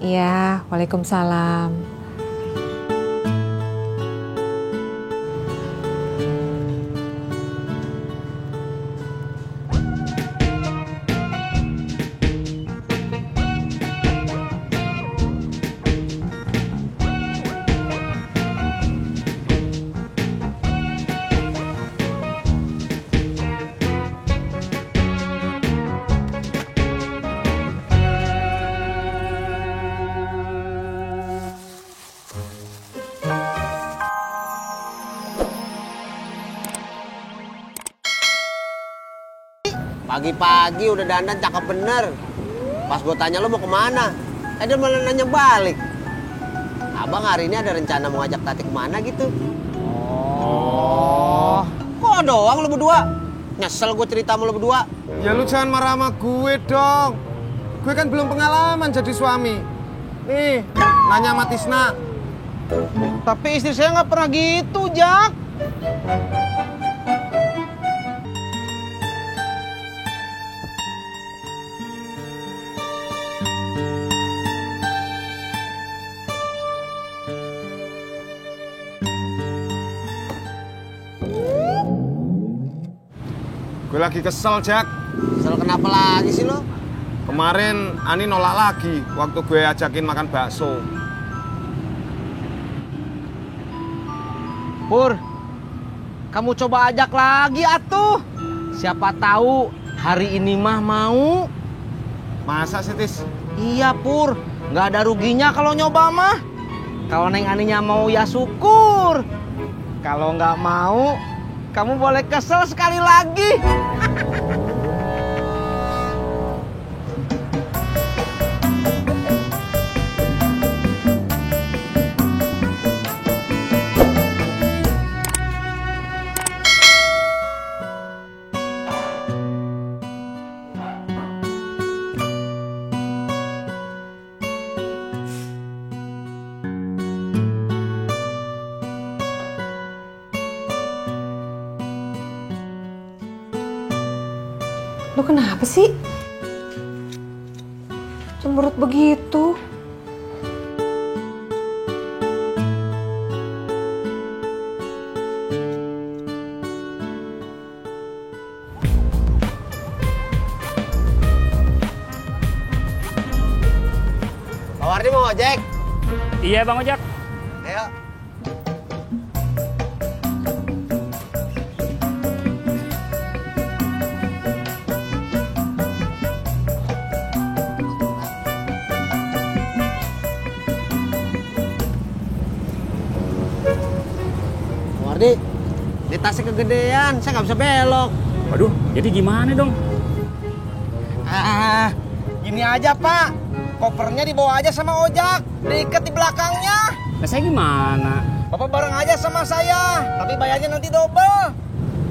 Iya, waalaikumsalam. Pagi-pagi udah dandan cakep bener. Pas gue tanya lo mau kemana, dia malah nanya balik. Abang hari ini ada rencana mau ngajak Tati kemana gitu. Oh. Kok doang lo berdua? Nyesel gue cerita sama lo berdua. Ya lu jangan marah sama gue dong. Gue kan belum pengalaman jadi suami. Nih, nanya sama Tisna. Tapi istri saya nggak pernah gitu, Jak. Gue lagi kesel, Jak. Kesel kenapa lagi sih lo? Kemarin Ani nolak lagi waktu gue ajakin makan bakso. Pur, kamu coba ajak lagi atuh. Siapa tahu hari ini mah mau. Masa sih, Tis? Iya, Pur. Nggak ada ruginya kalau nyoba mah. Kalau Neng Aninya mau ya syukur. Kalau nggak mau, kamu boleh kesel sekali lagi. Lu kenapa sih? Cemberut begitu. Pak Wardi mau ojek? Iya Bang Ojak. Ayo. Wardi, ini tasnya kegedean, saya nggak bisa belok. Waduh, jadi gimana dong? Gini aja, Pak. Kopernya dibawa aja sama Ojak, diikat di belakangnya. Nah, saya gimana? Bapak bareng aja sama saya, tapi bayarnya nanti double.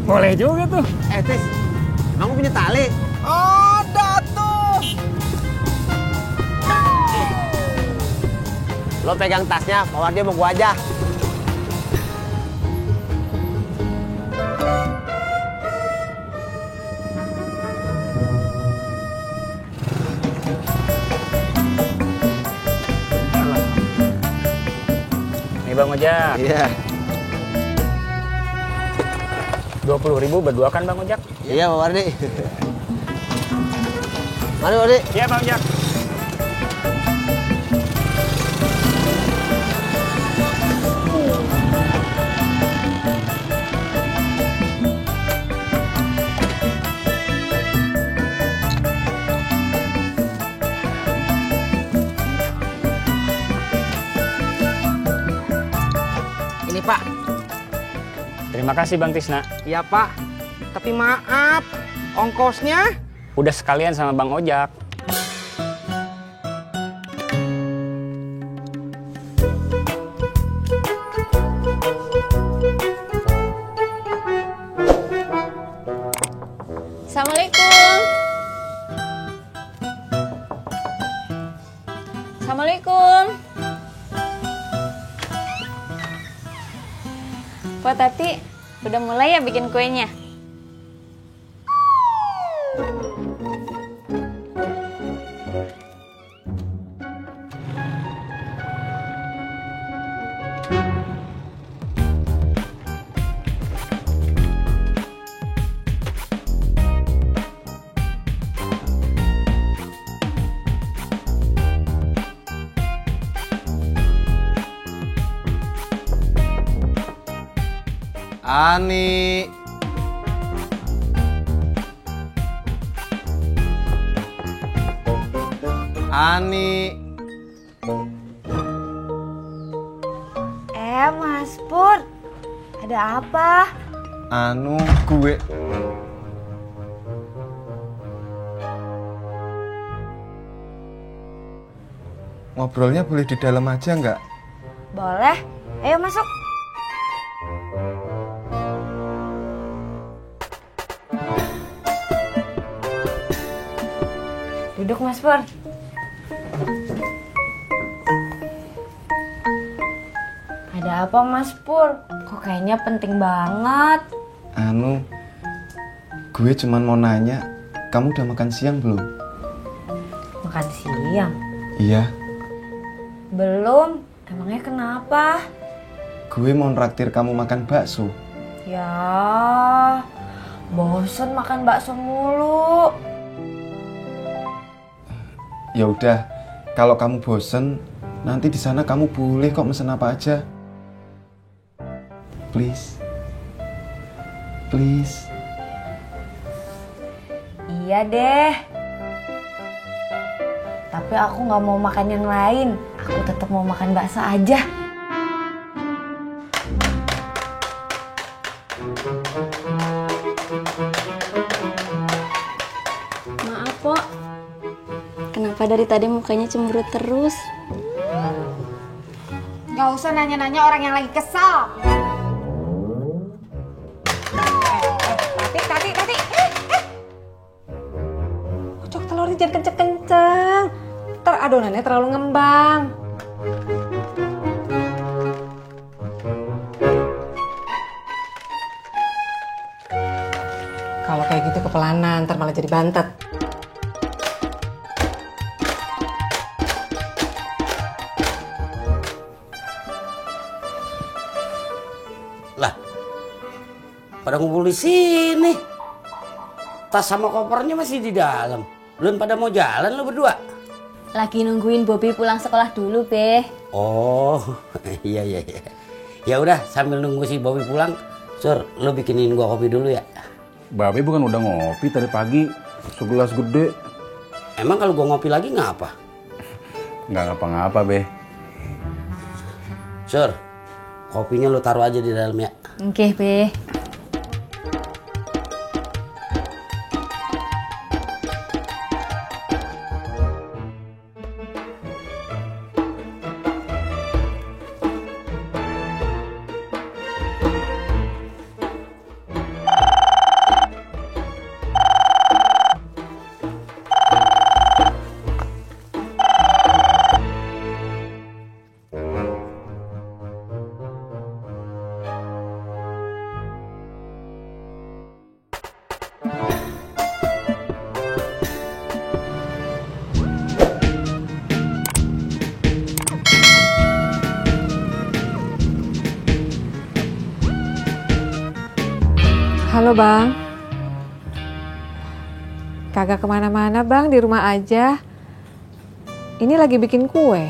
Boleh juga tuh. Tis, kamu punya tali? Ada tuh. Lo pegang tasnya, Pak Wardi mau gua aja. Nih Bang Ojak. Iya. 20.000 berdua kan Bang Ojak? Iya, Pak Wardi. Mari, Wardi. Iya Bang Ojak. Ini, Pak. Terima kasih Bang Tisna. Iya, Pak. Tapi maaf, ongkosnya. Udah sekalian sama Bang Ojak. Assalamualaikum. Assalamualaikum. Po Tati, udah mulai ya bikin kuenya? Ani. Ani. Mas Pur, ada apa? Anu, gue. Ngobrolnya boleh di dalam aja nggak? Boleh, ayo masuk. Duduk Mas Pur. Ada apa Mas Pur? Kok kayaknya penting banget? Anu, gue cuman mau nanya, kamu udah makan siang belum? Makan siang? Iya. Belum, emangnya kenapa? Gue mau nraktir kamu makan bakso. Ya, bosen makan bakso mulu. Ya udah, kalau kamu bosen, nanti di sana kamu boleh kok mesen apa aja. Please. Please. Iya deh. Tapi aku nggak mau makan yang lain. Aku tetap mau makan bakso aja. Maaf, Pok. Kenapa dari tadi mukanya cemberut terus? Gak usah nanya-nanya orang yang lagi kesal. Tati. Kocok telurnya jangan kenceng-kenceng. Ntar adonannya terlalu ngembang. Kalau kayak gitu kepelanan, ntar malah jadi bantet. Lah, pada ngumpul di sini. Tas sama kopernya masih di dalam. Belum pada mau jalan lo berdua? Lagi nungguin Bobby pulang sekolah dulu, Be. Oh, iya. Ya udah, sambil nunggu si Bobby pulang, Sur, lo bikinin gua kopi dulu ya. Babe bukan udah ngopi tadi pagi, segelas gede. Emang kalau gua ngopi lagi ngapa? Nggak ngapa-ngapa, Be. Sur, kopinya lo taruh aja di dalam ya. Oke, Be. Halo Bang. Kagak kemana-mana Bang, di rumah aja. Ini lagi bikin kue.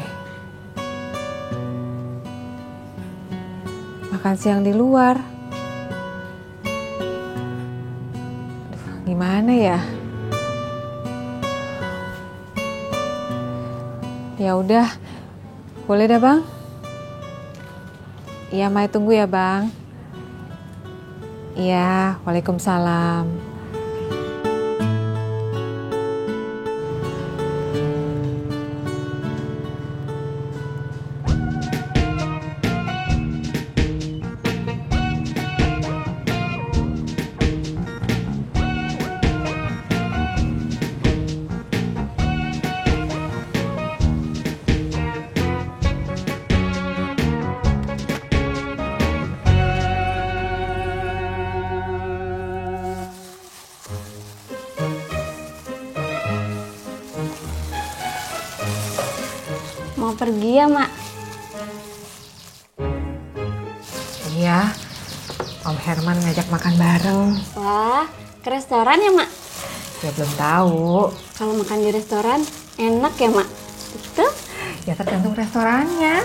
Makan siang di luar. Aduh, gimana ya? Ya udah, boleh dah Bang. Iya, Mai tunggu ya Bang. Iya, waalaikumsalam. Mau pergi ya, Mak? Iya, Om Herman ngajak makan bareng. Wah, ke restoran ya, Mak? Ya belum tahu. Kalau makan di restoran, enak ya, Mak? Betul? Ya tergantung restorannya.